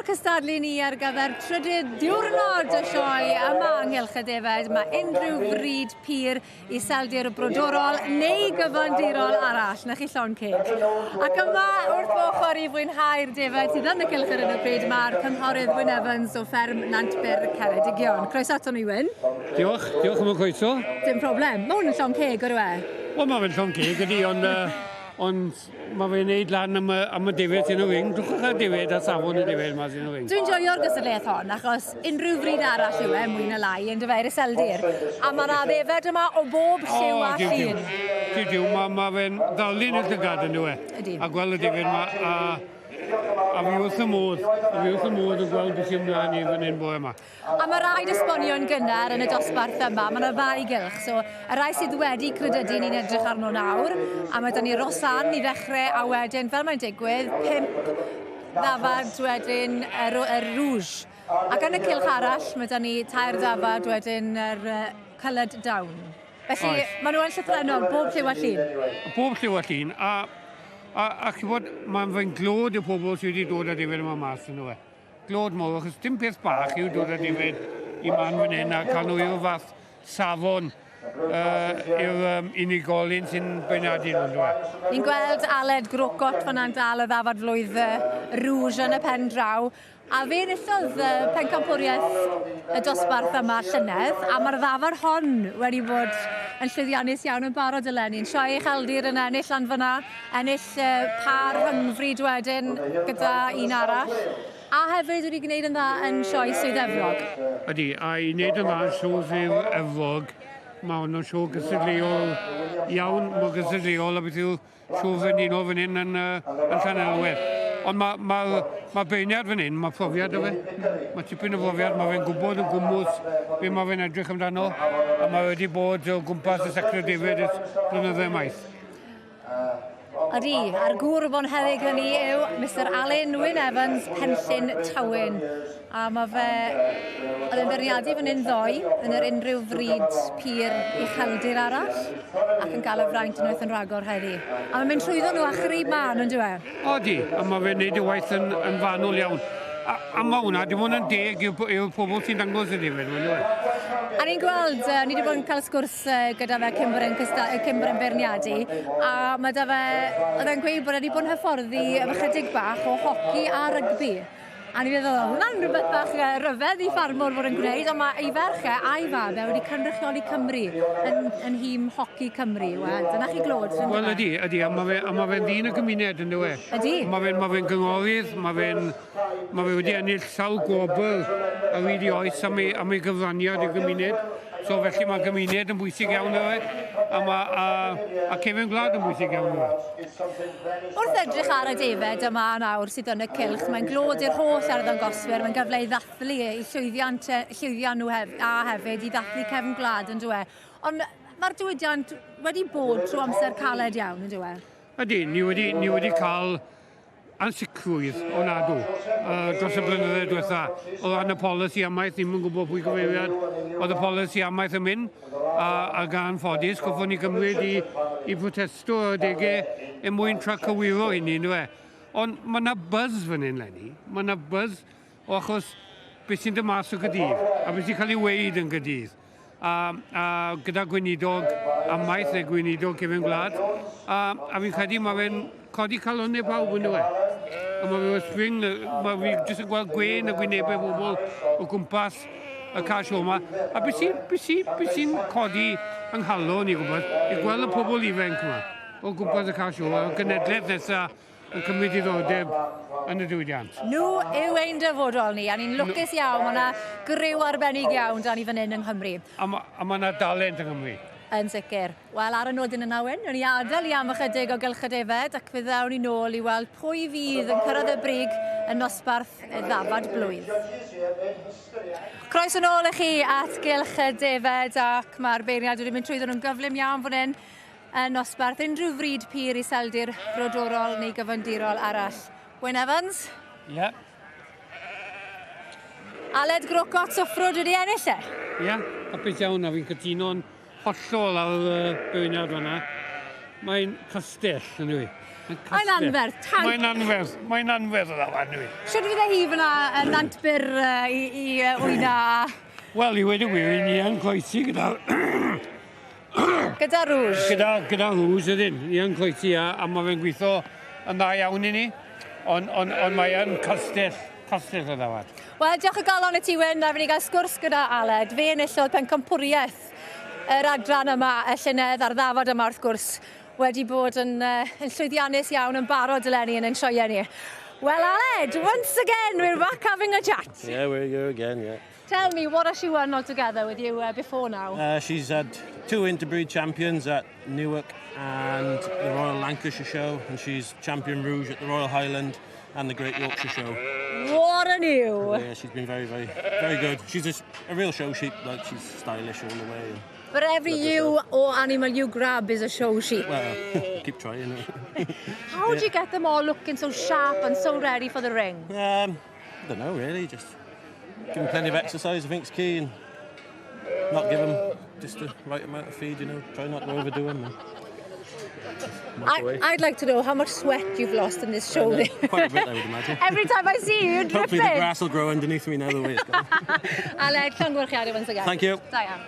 cystadlu ni ar gyfer trydydd diwrnod y sioe yma yng Nghylch y Defaid. Mae unrhyw fryd pur iseldir brodorol neu gyfandirol arall. Na chi llon ceg. Ac yma wrth fy ochr i fwynhau'r defaid sydd yn y cylch ar hyn o bryd mae'r cynghorydd Wyn Evans o fferm Nantbyr Ceredigion. Croeso ato ni, Wyn. Diolch, diolch am y croeso. Dim problem. Mae hwn yn llon ceg, o'r e? Wel, mae fe'n llon ceg ydi, ond uh, ond Mae fe'n neud lan am y, am y defaid sy'n y wing. Dwchwch ar defaid a safon y defaid ma sy'n y wing. Dwi'n joio'r gystadleuaeth hon achos unrhyw frid arall yw e, mwy na lai, yn dyfe, i'r iseldir. A mae yna ddefed yma o bob lliw a llun. Diw, diw, mae ma fe'n ddalun y llygad yn dyw e. Ydy. A gweld y defaid yma, a, a fi wrth y modd, a fi wrth y modd yn gweld beth sy'n ymlaen i fan hyn bore yma. A mae rhaid esbonio'n gynnar yn y dosbarth yma, mae yna ddau gylch. So, y rai sydd wedi credydu ni'n edrych arno nawr, a mae da ni Rosan i ddechrau, a wedyn, fel mae'n digwydd, pump ddafad wedyn y, y rouge. Ac yn y cylch arall, mae da ni tair dafad wedyn yr uh, coloured down. Felly, Oes. maen nhw yn llythrenol, bob lliw a llun. Bob lliw a llun, a, a, a chi'n bod, mae'n fy glod y pobl sydd wedi dod â defaid yma mas yn e. Glod mowr, achos dim peth bach yw dod â defaid i man fan hyn a cael nhw i'r fath safon uh, i'r um, unigolyn sy'n beirniadu nhw'n dweud. E? Ni'n gweld Aled Grocott fanna'n dal y ddafad flwydd Rouge yn y pen draw. A fe enillodd pencampwriaeth y dosbarth yma llynedd, a mae'r ddafad hon wedi bod yn llwyddiannus iawn yn barod eleni. Yn sioe ucheldir yn ennill lan fyna, ennill pâr rhyngfryd wedyn gyda un arall, a hefyd wedi gwneud yn dda yn sioe Swydd Efrog. Ydy, a i wneud yn dda yn sioe Swydd Efrog, mae hwn yn sioe gystadleuol iawn, mor gystadleuol a beth yw sioe frenhinol fan hyn yn, uh, yn Llanelwedd. Ond mae ma, ma beirniad fan hyn, mae profiad o fe. Mae tipyn o brofiad, mae fe'n gwybod yn gwmwys be mae fe'n edrych amdano, a mae wedi bod o gwmpas y sector defaid ers blynyddoedd maith. Ydy, a'r gŵr bonheddig hynny yw Mister Alun Wyn Evans, Penllyn Tywyn. A mae fe, oedd e'n beirniadu fan hyn ddoe, yn yr unrhyw fryd pur ucheldir arall, ac yn cael y fraint unwaith yn rhagor heddi. A mae'n mynd trwyddo nhw a chrib mân, yn dyw e? Odi, a mae fe'n neud y waith yn, yn fanwl iawn. A, a mae hwnna, dim ond yn deg i'r pobl sy'n dangos y defaid, mae'n dweud. A ni'n gweld, ni wedi bod yn cael sgwrs gyda fe cyn bod e'n cyn bod e'n beirniadu, a mae da fe, oedd e'n gweud bod e wedi bod yn hyfforddi efo chydig bach o hoci a rygbi. A ni'n meddwl, hwnna'n rhywbeth bach rhyfedd i ffarmwr fod yn gwneud, ond mae ei ferch e a'i fab e wedi cynrychioli Cymru yn, yn nhîm hoci Cymru. Wel, dyna chi glod. Wel, ydy, ydy, a mae fe, ma fe'n ddyn y gymuned, yn dywe. Ydy. Mae fe'n ma fe gynghorydd, mae fe'n ma fe wedi ennill sawl gwobr ar hyd ei oes am ei, am ei gyfraniad i'r gymuned. So felly mae gymuned yn bwysig iawn iddo fe, a mae a, a cefn gwlad yn bwysig iawn iddo fe. Wrth edrych ar y defaid yma nawr sydd yn y cylch, mae'n glod i'r holl arddangoswyr, mae'n gyfle i ddathlu eu llwyddiant, llwyddiant nhw hef, a hefyd i ddathlu cefn gwlad yn dywe. Ond mae'r diwydiant wedi bod trwy amser caled iawn yn dywe? Ydy, ni wedi, ni wedi cael ansicrwydd ofnadw uh, dros y blynyddoedd diwetha. O ran y polisi amaeth, ddim yn gwybod pwy gyfeiriad oedd y polisi amaeth yn mynd, a, a gan ffodus, goffon ni gymryd i, i protesto ar adegau er mwyn tra cywiro hynny, ynddo fe. Ond mae yna buzz fan hyn, Lenny. Mae yna buzz o achos beth sy'n dod mas o Gydydd, a beth sy'n cael ei weid yn Gydydd. A, a gyda gweinidog amaeth neu gweinidog cefn gwlad, a, a fi'n credu mae fe'n codi calonnau pawb yn dweud. A mae fe swing, mae fi jyst yn gweld gwên y gwynebau bobl o gwmpas y car show yma. A beth sy'n be sy, be sy codi yng nghalon i gwybod, i gweld y pobl ifanc yma o gwmpas y car show, a'r genedlaeth nesaf yn cymryd diddordeb yn y diwydiant. Nhw yw ein dyfodol ni, a ni'n lwcus iawn, mae yna griw arbennig iawn da ni fan hyn yng Nghymru. A mae yna dalent yng Nghymru. Yn sicr. Wel, ar y nodyn yna, Wyn, wnawn ni adael i am ychydig o gylch y defaid ac fe ddawn ni nôl i weld pwy fydd yn cyrraedd y brig yn nosbarth y ddafad blwydd. Croeso nôl i chi at gylch y defaid ac mae'r beirniad wedi mynd trwyddo nhw'n gyflym iawn fan hyn yn nosbarth unrhyw fryd pur iseldir brodorol neu gyfandirol arall. Wyn Evans? Ie. Yeah. Aled Grocott o Ffrwd wedi ennill e? Ie, yeah, hapus iawn a fi'n cytuno'n hollol ar y beirniad fanna. Mae'n castell, yn dwi. Mae'n anferth, tanc. Mae'n anferth, mae'n anferth o ddafad nhw. Shwt fydde hi fyna yn Nant Byr i wyna? Wel, i weud y gwir, ni yn croesi gyda Gyda Rouge? Gyda Rouge ydyn. Ni yn croesi a mae fe'n gweithio yn dda iawn i ni. Ond on mae yn castell o ddafad. Wel, diolch o galon i ti, Wyn, a fi ni gael sgwrs gyda Aled. Fe enillodd pencampwriaeth yr adran yma, y llynedd a'r ddafad yma, wrth gwrs, wedi bod yn llwyddiannus iawn yn barod eleni yn ein sioeau ni. Well, Aled, once again, we're back having a chat. Yeah, we're here again, yeah. Tell me, what has she won altogether with you before now? She's had two interbreed champions at Newark and the Royal Lancashire Show, and she's champion Rouge at the Royal Highland and the Great Yorkshire Show. What a new! Yeah, she's been very, very, very good. She's a real show sheep, like she's stylish all the way. But every ewe or animal you grab is a show sheep. Well, keep trying. How do you get them all looking so sharp and so ready for the ring? I don't know, really. Just give them plenty of exercise, I think, is key, and not give them just the right amount of feed. Try not to overdo them. I'd like to know how much sweat you've lost in this show. Quite a bit, I would imagine. Every time I see you, you're dripping. Hopefully the grass will grow underneath me now the way it's going. Aled, llongyfarchiadau once again. Thank you. Da iawn.